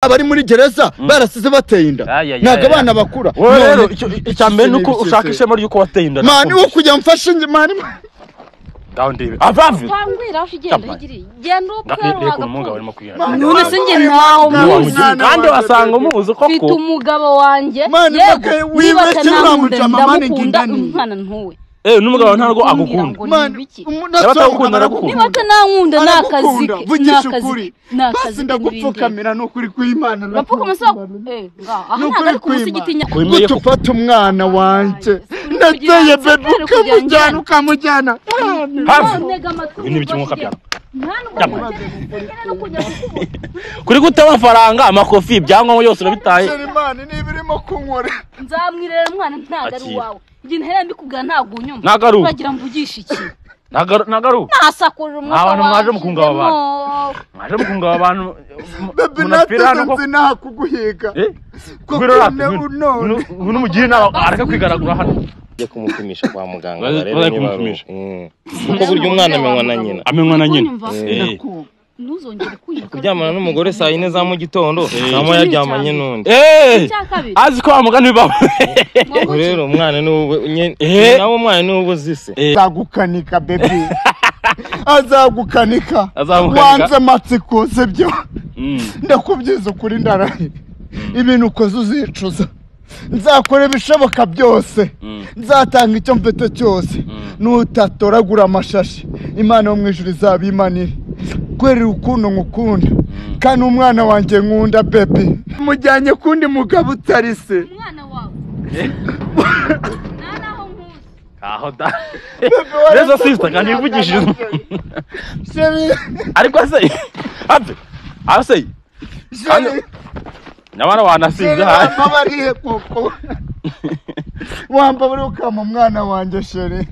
Abari muri gereza barasize bateye inda. Ntabwo abana bakura. Wowe rero icya mbere nuko ushaka ishema ry'uko wateye inda. Man, wo kujya mfashe nge man. Ngaho ndebe. Avave. Tangwira aho igenda igiri. Genda upfa umugabo arimo kwihana. None se nge ntaho muzi. Kandi wasanga umuzi koko. Mfite umugabo wanjye. Yego, wibeshye uramujama man ngindani. Umwana ntuwe. N'umugabo ntabwo agukunda. Niba aragukunda. Niba atanankunda nakazi ke. Vugisha ukuri. Basi ndagupfukamira n'ukuri kw'Imana. Urapfukama se? Ngaho. Aha ntabwo ari kumusigitinya. Gute ufata umwana wanjye? Nateye bebe ukamujyana ukamujyana. Ibi ni ibiki mwuka byana? Kuri guta amafaranga, amakofi, ibyangombwa byose urabitaye. Imana niba irimo kunkora. Nzamwirera umwana ntabwo ari uwawe. Igihe ntera mbikubwira ntabwo unyumva. Uragira mvugisha iki? Nagaru. Nasakurira umwuka wawe. Abantu mwaje mukunga abantu. Mwaje mukunga abantu. Bebe nateze nta kuguhiga. Ngwino mugire inama areke kwigaragura hano. Ajye kumupimisha kwa muganga barebe niba ari kuko burya umwana amenywa na nyina. Amenywa na nyina. Ntuzongere kuyiga. Kuryamana n'umugore saa 4 za mu gitondo, saa 1 yaryamanye n'undi. Azi ko wa mugani bibaho. Rero umwana ni nawe umwana ni ubu zise. Azagukanika baby. Azagukanika. Wanze amatsiko sibyo. Ndakubyiza ukuri ndaraye. Ibintu ukoze uzicuza. Nzakora ibishoboka byose. Nzatanga icyo mfite cyose. Nutatoragura amashashi. Imana yo mu ijuru izabimanire. Kweri urukundo ngukunda. Kandi umwana wanjye nkunda baby. Mujyanye kundi mugabo utari se. Umwana wawe. Nanaho nkuzi. Aho da. Rezo sister kandi ivugishije. Ariko se ave. Ase. Nyamara wanasinze ha. Wambabariye koko. Wambabariye ukama umwana wanjye chérie.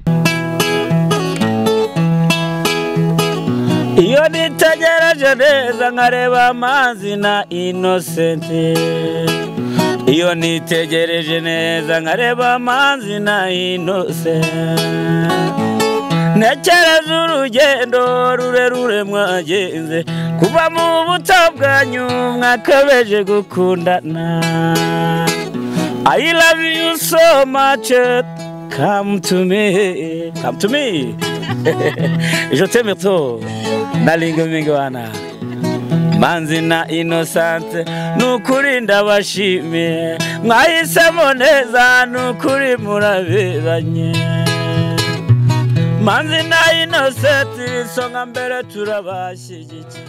Iyo nitegereje neza nkareba amazi na Innocent. Iyo nitegereje neza nkareba amazi na Innocent. Ntekereza urugendo rurerure mwagenze kuva mu buto bwanyu mwakabeje gukundana. I love you so much. Come to me, come to me. Je t'aime trop. Nalingo mingwana. Manzi na Innocent nukuri ndabashimiye. Mwahisemo neza nukuri muraberanye. Manzi na Innocent isonga mbere turabashyigikiye.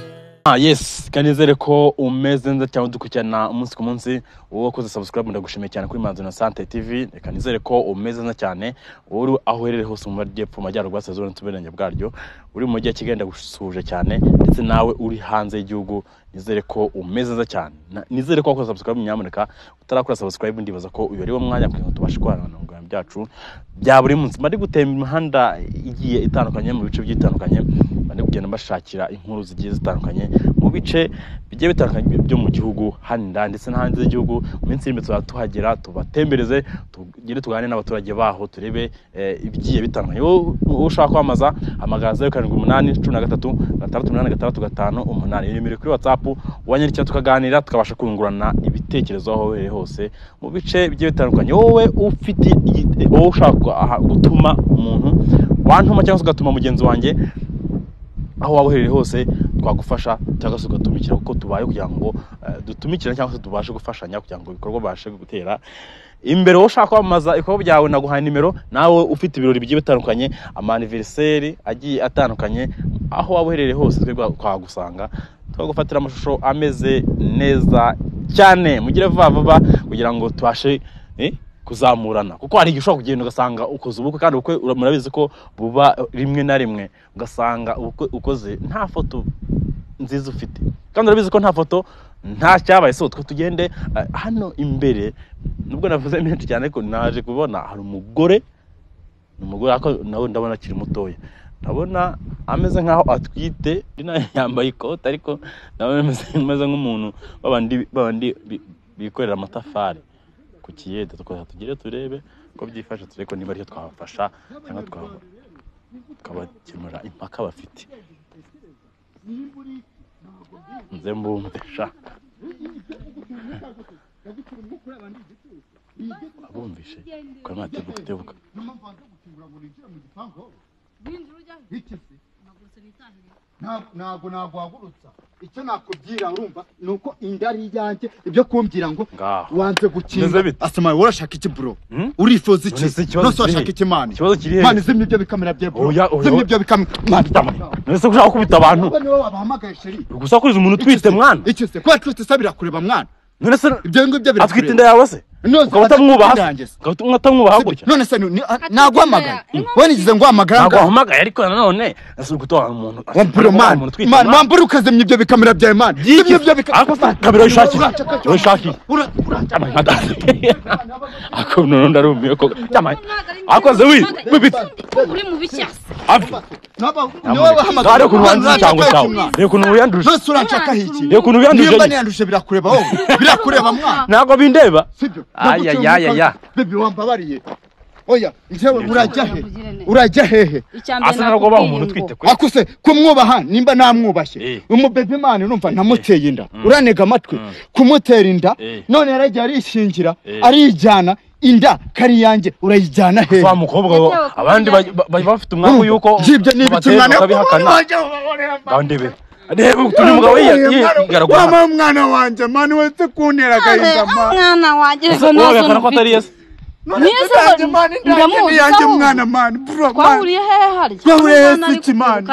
Yes, kanizere ko umeze neza cyane dukurikirana umunsi ku munsi. Wowe wakoze subscribe ndagushimiye cyane kuri Manzi Innocent TV. Reka nizere ko umeze neza cyane. Wowe aho uherereye hose mu majyepfo, majyaruguru, burasirazuba n'uburengerazuba bwaryo, uri mu mujyi wa Kigali ndagusuhuje cyane, ndetse nawe uri hanze y'igihugu nizere ko umeze neza cyane. Nizere ko wakoze subscribe, nyamuneka utarakora subscribe ndibaza ko uyu ari wo mwanya kugira ngo tubashe kubana mu biganiro byacu bya buri munsi. Mari gutemba imihanda igiye itandukanye mu bice byitandukanye, bari kugenda bashakira inkuru zigiye zitandukanye mu bice bigiye bitandukanye byo mu gihugu hano ndetse no hanze y'igihugu. Mu minsi iri imbere tuhagera tubatembereze, tugire tuganire n'abaturage baho, turebe ibigiye bitandukanye. Wowe ushaka kwamaza hamagara 0788 13 86 58. Iyo nimero kuri WhatsApp wanyandikira tukaganira, tukabasha kungurana ibitekerezo aho uherereye hose mu bice bigiye bitandukanye. Wowe ufite wowe ushaka gutuma umuntu wantuma cyangwa se ugatuma mugenzi wanjye aho waba uherereye hose twagufasha cyangwa se ugatumikira, kuko tubaye kugira ngo dutumikire cyangwa se tubashe gufashanya kugira ngo ibikorwa bibashe gutera imbere. Wowe ushaka kwamamaza ibikorwa byawe naguhaye nimero, nawe ufite ibirori bigiye bitandukanye, amaniveriseri agiye atandukanye, aho waba uherereye hose twebwe twagusanga tukagufatira amashusho ameze neza cyane. Mugire vuba vuba kugira ngo tubashe kuzamurana, kuko hari igihe ushobora kugenda ugasanga ukoze ubukwe, kandi ubukwe murabizi ko buba rimwe na rimwe, ugasanga ubukwe ukoze nta foto nziza ufite, kandi urabizi ko nta foto nta cyabaye. So twe tugende hano imbere, nubwo navuze menshi cyane ariko naje kubona hari umugore, umugore ariko nawe ndabona akiri mutoya, ndabona ameze nkaho atwite, yambaye ikote ariko nawe ameze nk'umuntu babandi bikorera amatafari ku kiyede. Tukoza tugire turebe ko byifashe, turebe ko niba aricyo twabafasha cyangwa twabakemura impaka bafite. Nze mbumve sha. Abumvishe kwa matebuka tebuka. Ntabwo nagwagurutsa icyo nakubwira urumva nuko indari yanjye ibyo kumbwira ngo wanze gukinga asema urashaka iki bro urifuza iki nose urashaka iki mani mani zimye ibyo bikamera bye bro zimye ibyo bikamera mani nese ushaka kubita abantu bahamagaye sheri gusakuriza umuntu utwite mwana iki se kwa twite sabira kureba mwana none se ibyo ngibyo bira atwite inda yawe se ukaba utamwubaha ukaba utamwubaha gutya none se naguhamagaye we nigize nguhamagara naguhamagaye ariko nanone ese gutoha umuntu bro man man mambura ukazimya ibyo bikamera byawe man ibyo bikamera ariko kamera uyishakiye uyishakiye ako none ndarumiye ko akoze wi bibite uri mu bicyase naba ukuntu wanze cyangwa cyawe reka ukuntu wiyanduje nose uranshaka iki reka ukuntu wiyanduje nimba niyanduje birakureba wowe birakureba mwana ntabwo bindeba sibyo ayayaya baby wambabariye oya njyewe urajya he urajya hehe asa ntabwo baha umuntu utwite kwe akuse kumwubaha nimba namwubashye umubebe man urumva ntamuteye inda uranega amatwi kumutera inda none yarajya arishingira arijyana inda kari yanjye urayijyana hehe wa mukobwa abandi bafite umwaka yuko byibyo ni ibiki mwana ndebe reba utuntu mugabo yigaragura mama mwana wanjye mani wese kuntera agahinda mani mwana wanjye wowe ko atari yese nese ndamuzi yanjye mwana mani bro twahuriye hehe harya twahuriye hehe iki mani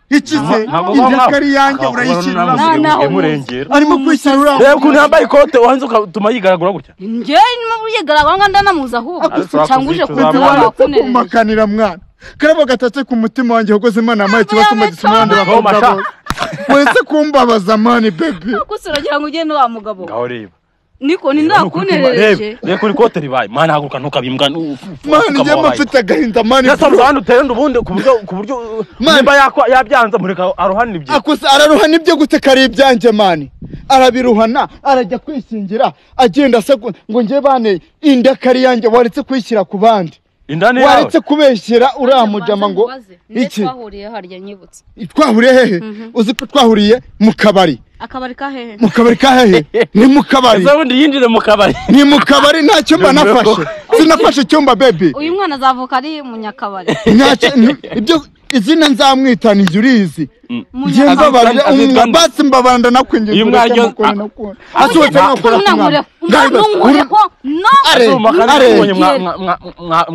iki se inda kari yanjye urayishyira arimo kwishyira uriya reba ukuntu yambaye ikote wanze ukatuma yigaragura gutya njye nimo yigaragura ngo ndanamuzi ahubwo cyangwa uje kuza kumakanira mwana karabo gatatse ku mutima wanjye hogoze imana yampaye ikibazo mu gisumanda bakobwa wese kumbabaza mani baby gusa uragira ngo ugende wa mugabo ngaho reba niko ni ndakunerereje reba kuri kote ribaye mwana haguruka ntukabimbwa mani njye mfite agahinda mani yasanze hano utera ubundi ku buryo nimba yabyanze mureka aruhana ibye akusa araruhana ibyo gute kari ibyanjye mani arabiruhana arajya kwishingira agenda se ngo njye bane inda kari yanjye waretse kwishyira ku bandi waretse kubeshyera uriya mujama ngo iki twahuriye harya nyibutse twahuriye hehe uzi ko twahuriye mu kabari akabari ka hehe mu kabari ka hehe ni mu kabari ese ubundi yinjire mu kabari ni mu kabari nta cyumba nafashe sinafashe icyumba baby uyu mwana azavuka ari munyakabari ibyo izina nzamwita ni urizi njye mbabarira basi mbabanda nakwinginze asohotse nkakora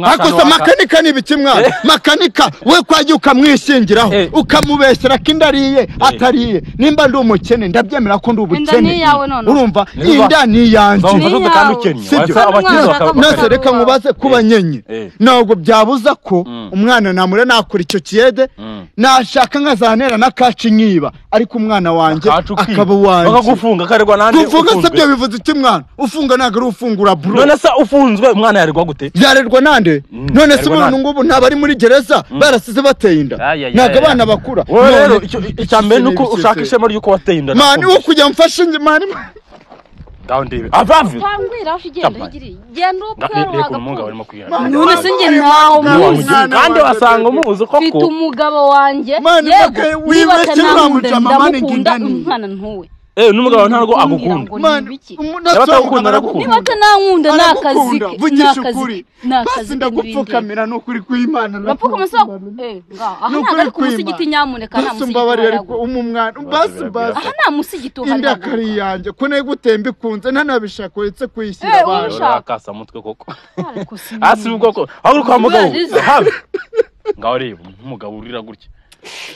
akosa makanika ni ibiki mwana makanika we kwajya ukamwishingiraho ukamubeshyera ko inda ariye atariye nimba ndi umukene ndabyemera ko ndi ubukene urumva inda ni iyanjye nose reka nkubaze kuba nyenye ntabwo byabuza ko umwana namure nakora icyo kiyede nashaka nkazanera na kaci nkiba ariko umwana wanjye akaba uwanjye bakagufunga akarerwa nande gufunga se byo bivuze iki mwana ufunga ntabwo ari ufungura bro none se ufunzwe umwana yarerwa gute yarerwa nande none se ubu ngubu ntabwo ari muri gereza barasize bateye inda ntabwo abana bakura wowe rero icya mbere ni uko ushaka ishema ry'uko wateye inda mani wo kujya mfashe mani ndebe avave twangwira aho ugenda higiri genda upfe umugabo arimo kwihana none se njye ntawe muzi kandi wasanga umuzi koko mfite umugabo wanjye yego niba atanamukunda ndamukunda umwana ntuwe n'umugabo ntabwo agukunda niba atagukunda aragukunda niba atanankunda ni akazi ke vugisha ukuri basi ndagupfukamira ni ukuri kw'Imana urapfukama se aha ntabwo ari ku musigiti nyamuneka nta musigiti mbabarira ariko umwana basi basi aha nta musigiti uhari inda kari yanjye ko nayo gutemba ikunze ntanabishaka uretse kuyishyira abantu urakasa mutwe koko hasi ubwoko aho uri kwa mugabo ngaho reba nk'umugabo urira gutya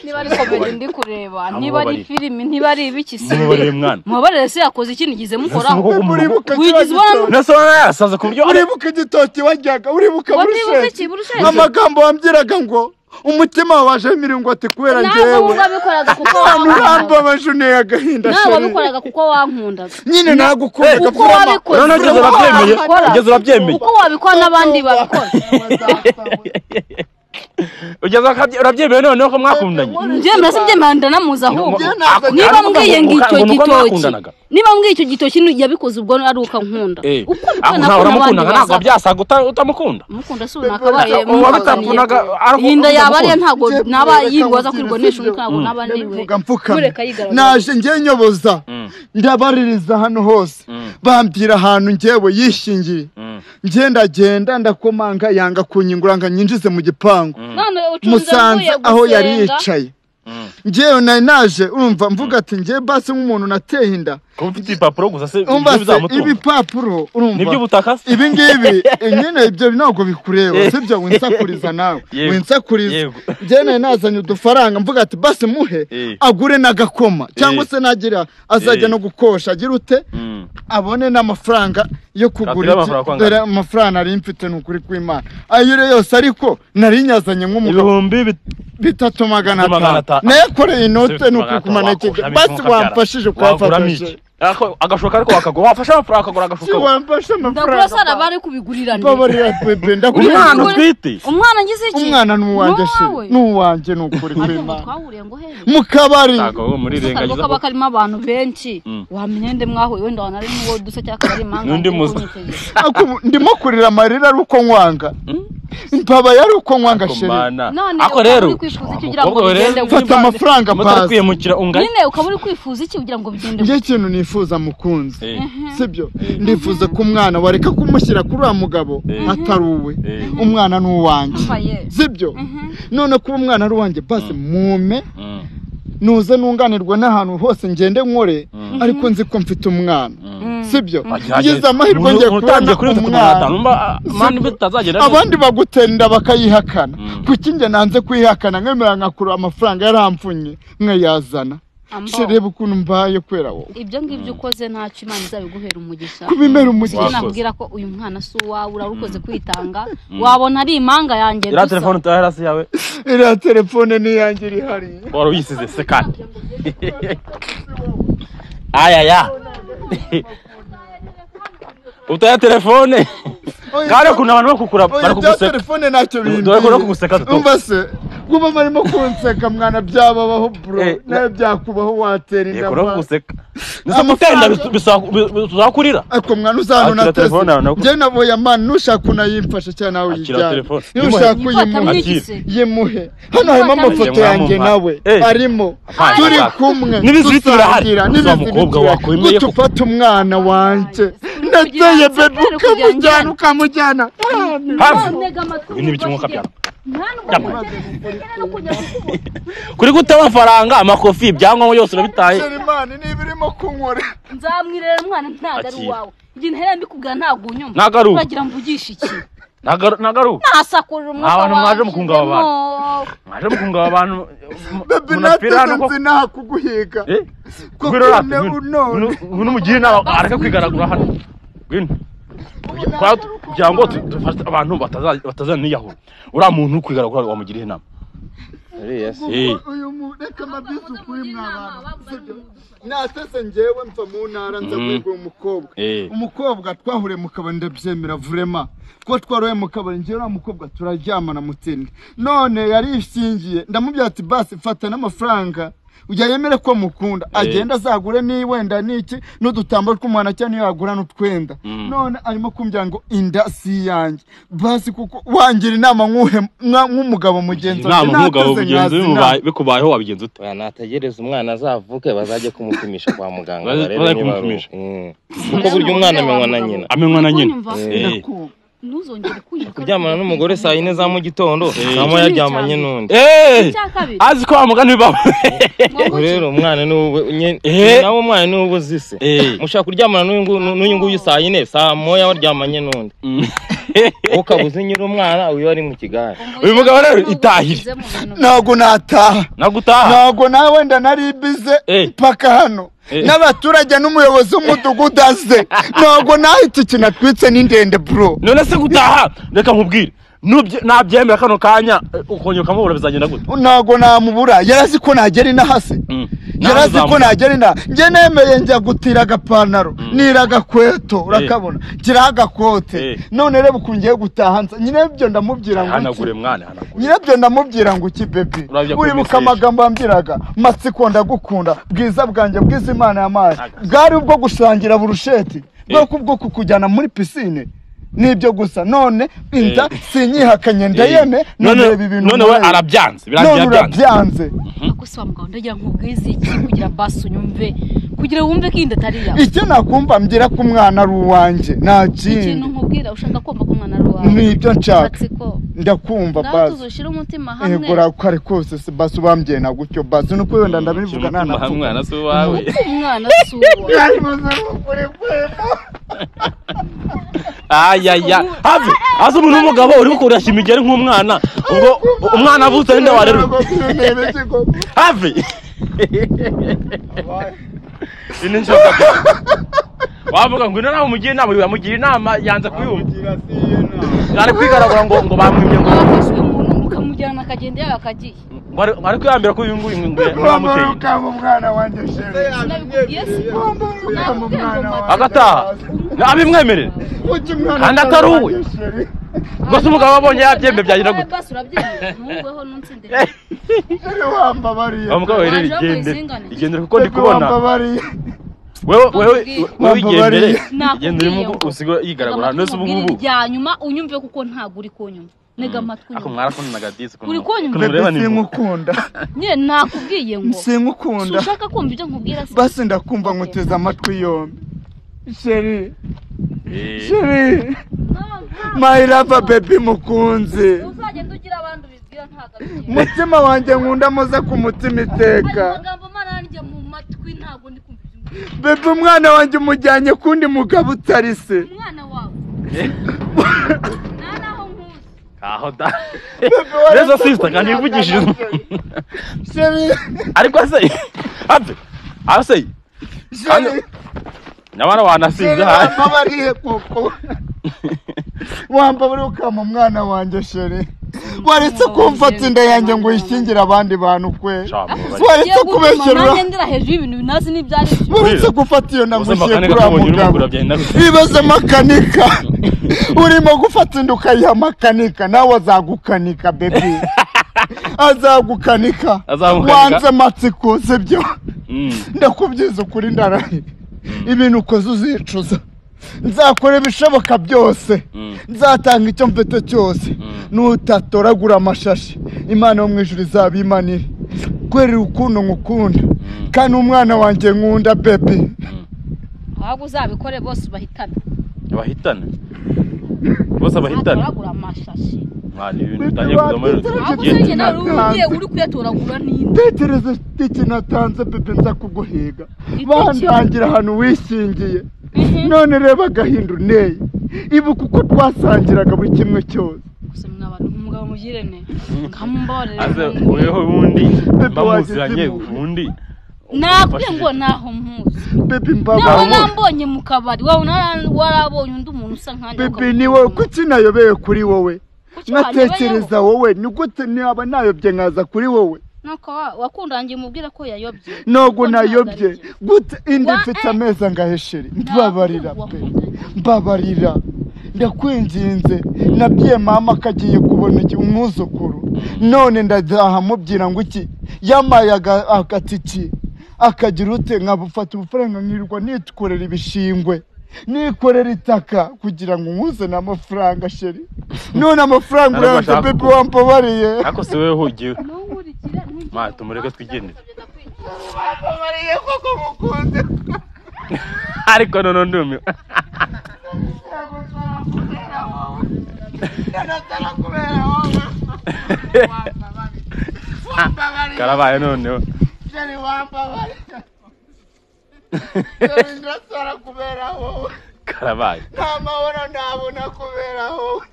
niba ari komedi ndi kureba niba ari filimi niba ari ibiki se mubabarire mwana mubabarire se yakoze ikintu gize mukoraho wigize ubona yasaze ku buryo uribuka igitoki wajyaga uribuka burusheti amagambo wambwiraga ngo umutima wabaje imiringoti kubera njyewe ntabwo wabikoraga kuko wankundaga urambabaje uneye agahinda ntabwo wabikoraga kuko wankundaga nyine nagukundaga uko wabikoze none ugeze urabyemeye ugeze urabyemeye uko wabikora n'abandi babikora ugeze urabyemeye noneho ko mwakundanye njye simbyemeye ndanamuzi ahubwo niba mbwiye ngo icyo gitoki niba mbwiye icyo gitoki yabikoze ubwo ari uko ankunda uko abikora nako n'abandi ntabwo byasaga utamukunda mukunda si unakabaye inda yaba ariye ntabwo naba yirwa aza kwirwa n'ishuri ntabwo naba niwe mureka yigaragaza naje njye nyoboza ndabaririza hano hose Bambwira ahantu njyewe yishingiye. Ngenda ndakomanga yanga kunyingura ngo nyinjize mu gipangu. Musanze aho yari yicaye. Njyewe naje urumva mvuga ati njye basi nk'umuntu nateye inda. Ko ufite ipapuro gusa se ibyo bizamutunga. Ibipapuro urumva. Nibyo butaka se? Ibi ngibi nyine ibyo ntabwo bikureba sibyo winsakuriza nawe. Winsakuriza. Njye nazanye udufaranga mvuga ati basi muhe agure n'agakoma cyangwa se nagira azajya no gukosha agira ute abone n'amafaranga yo kugura dore amafaranga nari mfite n'ukuri kw'Imana. Ayo yose ariko nari nyazanye nk'umugabo 3,500. Nayakoreye inote nuko kumana iki basi wamfashije kwafasha agashoka ariko wakagura wafasha amafaranga akagura agashoka wamfasha amafaranga ndagura bari kubigurira nde babarira bebe ndakubwira umwana utwite umwana ngize iki umwana nuwanjye she nuwanjye nukuri kw'Imana twahuriye ngo hehe mu kabari ntago muri rengagiza kaba karimo abantu benshi wamenye nde mwahuye wenda wanari n'uwo dusa cyangwa ari manga n'undi muza ndimo kurira amarira ari uko nkwanga mpaba yari uko nkwanga sheri ako rero fata amafaranga basi nyine ukaba uri kwifuza iki kugira ngo bigende nge ikintu nifuza mukunzi sibyo ndifuza ko umwana wareka kumushyira kuri uriya mugabo atari uwe umwana ni uwanjye sibyo none kuba umwana ari uwanjye basi mume nuze nunganirwa n'ahantu hose ngende nkore ariko nzi ko mfite umwana sibyo ngize amahirwe ngiye kubona umwana abandi bagutenda bakayihakana kuki njye nanze kuyihakana nkemera nkakura amafaranga yaramfunye nkayazana Shireba ukuntu mbaye kwera wowe ibyo ngibyo ukoze ntacyo Imana izabiguhera umugisha kubimera umugisha nabwira ko uyu mwana si uwawe urarukoze kwitanga wabona ari impanga yanjye gusa iriya telefone utahera si yawe iriya telefone ni iyanjye iri hariya wari uyisize se kandi ayaya utaya telefone kandi ukuntu abantu bakukura barakuguseka telefone ntacyo bindi dore kuguseka umva se kuba barimo kunseka mwana byababaho bro nawe byakubaho watera inda yego kuguseka gutenda bisakurira ariko mwana uzana nateze njye naboye amana nushaka unayimfasha cyane nawe uyijyana nushaka uyimuhe yimuhe hano harimo amafoto yanjye nawe arimo turi kumwe dusangira n'ibizibiti gute ufata umwana wanjye nateye bebe ukamujyana ukamujyana ibi ni ibiki byana kuri guta amafaranga amakofi ibyangombwa byose urabitaye Imana niba irimo kunkora nzamwirera umwana ntago ari uwawe igihe ntera mbikubwira ntago unyumva uragira mvugisha iki ntago nasakurira umwuka abantu mwaje mukunga abantu mwaje mukunga abantu bebe nateze nzi naha kuguhiga ngwino umugire inama areke kwigaragura hano ngwino kugira ngo dufashe abantu batazaniyahura uriya muntu uri kwigaragura wamugiriye inama uyu reka amabisi ukuri mw'abantu natese njyewe mva mu ntara nza guhiga umukobwa umukobwa twahuriye mu kabari ndabyemera vurema two twaroye mu kabari njyewe uriya mukobwa turaryamana mutindi none yarishingiye ndamubwira ati basi fata n'amafaranga ujya yemere ko mukunda agenda azagure ni wenda niki n'udutambaro tw'umwana cyangwa niyo yagura n'utwenda none arimo kumbwira ngo inda si yanjye basi kuko wangira inama nk'umugabo mugenzi wawe nk'umugabo mugenzi bikubayeho wabigenza ute nategereza umwana azavuke bazajye kumupimisha kwa muganga barebe niba ari kuko burya umwana amenywa na nyina amenywa na nyina ntuzongere kunyuka kuryamana n'umugore saa 4 za mu gitondo saa 1 yaryamanye n'undi azi ko wamugana bibaho rero umwana ni nawe umwana ni ubu zise mushaka kuryamana n'uyu nguyu saa 4 saa 1 waryamanye n'undi ukabuze nyiri umwana uyu ari mu kigare uyu mugabo rero itahire ntago nataha nagutaha ntago nawe wenda nari bize mpaka hano n'abaturage n'umuyobozi w'umudugudu aze ntabwo nahita ikintu atwitse ni ndende bro none se gutaha reka nkubwire nabyemera kano kanya ukongera ukamubura bizagenda gute ntabwo namubura yarazi ko nagera inaha se yarazi ko nagera inaha njye nemeye njya gutira agapantaro nira agakweto urakabona nshyiraho agakote none reba ukuntu ngiye gutaha nsa nyirabyo ndamubwira ngo hanagure mwana hanagure nyirabyo ndamubwira ngo iki bebi uribuka amagambo yambwiraga matsiko ndagukunda bwiza bwanjye bwiza Imana yampaye bwari ubwo gusangira burusheti bwoko bwo kukujyana muri pisine nibyo gusa none inda sinyihakanye ndayeme none ibintu none we arabyanze birangiye arabyanze ako se wa mugabo ndagira nkubwize iki kugira basi unyumve Kugira wumve ko inda atari yawe. Icyo nakumva mbwira ko umwana ari uwanjye nta kindi. Ikintu nkubwira ushaka kumva ko umwana ari uwawe. Nibyo nshaka. Ndakumva basi. Tuzushyira umutima hamwe. Yego kare kose se basi ubambye na gutyo basi nuko wenda ndabivuga nana. Umwana si uwawe. Umwana si uwawe. Ayaya. Have azi umuntu w'umugabo uri gukoresha imigeri nk'umwana ubwo umwana avutse ninde warero. Have Ininjoka. Wavuga ngo inama umugira inama yamugira inama yanze kuyumva. Ari kwigaragura ngo bamwimye ngo afashwe umuntu mukamujyana akagenda yakagiye. Ngo ari kwiyambira ko uyu nguyu ngo bamuteye. Umwana wanjye shere. Agataha. Abimwemerera. Kandi atari uwe. Gusa umugabo abonye yabyembe byagira gute? Basi urabyemeye ntugweho ntunsindire. Shere wambabariye. Umugabo rero igendere. Igendere kuko ndi kubona. Wewe igendere. Igendere mu usigo yigaragura nose ubu ngubu. Rya nyuma unyumve kuko ntago uri kunyumva. Nega amatwi. Ako mwarakundanaga disi kuno. Uri kunyumva? Sinkukunda. Nye nakubwiye ngo. Sinkukunda. Ushaka kumva ibyo nkubwira se? Basi ndakumva nguteza amatwi yombi. Chérie. Chérie. My lover baby mukunzi. Uzagenda ugira abandi ubibwira ntago abigera. Mutima wanjye nkunda moza ku mutima iteka. Amagambo maranjye mu matwi ntago ndi kumva ibyo. Baby umwana wanjye umujyanye kundi mugabo utari se. Umwana wawe. Nanaho nkuzi. Aho da. Rezo sister kandi ivugishije. Chérie. Ariko se. Ave. Ase. Chérie. Nyamara wanasinze ha. Wambabariye koko. Wambabariye ukama umwana wanjye chérie. Waretse kumfata inda yanjye ngo uyishyingire abandi bantu kwe. Waretse kubeshyera. Nanjye ndira hejuru y'ibintu binazi n'ibyari byo. Waretse gufata iyo nagushyire kuri mugabo. Ibaze makanika. Urimo gufata inda ukayiha makanika nawe azagukanika baby. Azagukanika. Wanze amatsiko sibyo. Ndakubyiza ukuri ndaraye. Ibintu ukoze uzicuza. Nzakora ibishoboka byose. Nzatanga icyo mfite cyose. Nutatoragura amashashi Imana yo mu ijuru izabimanire. Kwera urukundo ngukunda. Kandi umwana wanjye nkunda baby. Ahubwo uzabikore bose bahitane. Bahitane. Bose bahitane. Ntatoragura amashashi. Mwana ibintu bitangiye kuzamo rero. Ahubwo ugiye uri kuyatoragura ninde? Tekereza itike natanze bebe nza kuguhiga. Bandangira ahantu wishingiye. None reba agahinda uneye. Ibuka uko twasangiraga buri kimwe cyose. Gusa mwabantu umugabo mugirene. Nkamumbabarire. Aze weho ubundi bamuziranye ubundi. Nakubwiye ngo naho mpuzi. Baby mbaba. Naho nambonye mu kabari wawe warabonye undi muntu usa nkanjye. Baby ni wowe kuki nayobeye kuri wowe? Natekereza wowe ni gute naba nayobye nkaza kuri wowe? Nuko wakundangiye umubwira ko yayobye. Nogo nayobye gute indi mfite ameza ngahesheri. Mbabarira pe. Mbabarira. Ndakwinginze nabwiye mama kagiye kubona iki umwuzukuru. None ndazaha mubwira ngo iki yamaye agatiki akagira ute nkabufata ubufaranga nkirirwa nitkorera ibishingwe nikorera itaka kugira ngo nkuze n'amafaranga sheri. None amafaranga uranze baby wampabariye. Ako se wewe ugiye. Ma tumureke twigendere. Wampabariye koko mukunze. Ariko none ndumiwe. Karabaye noneho. Sheri wampabariye. Sheri ndasara kubera wowe. Karabaye. Nta mahoro nabona kubera wowe.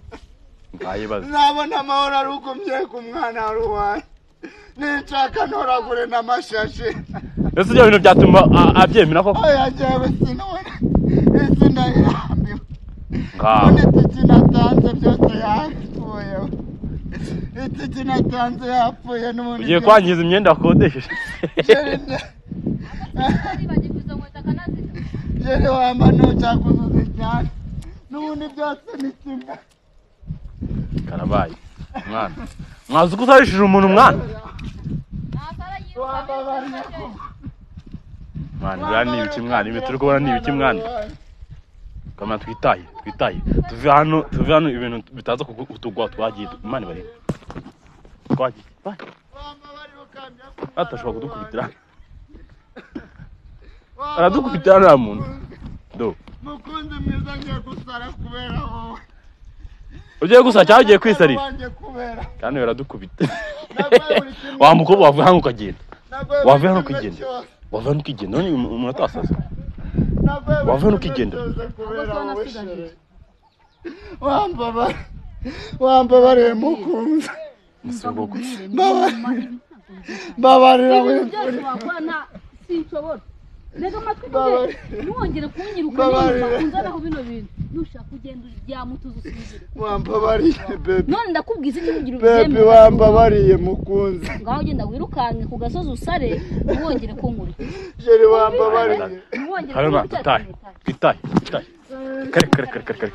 Ntayibaze. Nabona amahoro ari uko mbyeka umwana ari uwanjye. Ninshaka ntoragure n'amashashi. Ese ibyo bintu byatuma abyemera koko? Oya jyewe sinubona. Isi ndayirambiwe. None itike natanze byose yapfuye. Itike natanze yapfuye n'ubundi. Ugiye kwangiza imyenda wakodesheje. Jere wamano cyakuzuze cyane. N'ubundi byose ni kimwe. Karabaye. Mwana. Mwazi ko usarishije umuntu mwana. Mwana buriya ni ibiki mwana, ibi turi kubona ni ibiki mwana. Kama twitaye, twitaye. Tuve hano ibintu bitaza kutugwa twagiye. Imana bari. Twagiye. Bye. Atashobora kudukubitira. Aradukubita nta muntu. Do. Mukunzi mwiza, ngiye gusara kubera wowe. Ugiye gusa cyangwa ugiye kwisarira? Wanjye kubera. Kandi baradukubita. Naguhaye buri kimwe. Wa mukobwa wavuye hano ukagenda. Naguhaye buri Wavuye hano kimwe ukigenda. cyose. Wavuye hano ukigenda. None umuntu atasaza. Naguhaye buri Wavuye hano kimwe ukigenda. cyose kubera Ahubwo wowe, se wanasigaje. chérie. Wambabariye mukunzi. Musubuko. Mbabarira Ibintu byose wimfura. wakora nta sinshobora. Ntega amatwi Mbabarira. ntiwongere kunyiruka Mbabarira. n'inyuma unzanaho bino bintu. Nushaka ugenda uryama utuze usinzire. Wambabariye baby. None ndakubwiza iki kugira Baby ubyemere. wambabariye mukunzi. Ngaho genda wirukanke ku gasozi usare ntiwongere kunkurikira. Chérie wambabariye. Ntiwongere Haruna kunkurikira. tutahe. Twitahe. Twitahe. Kare kare kare kare kare.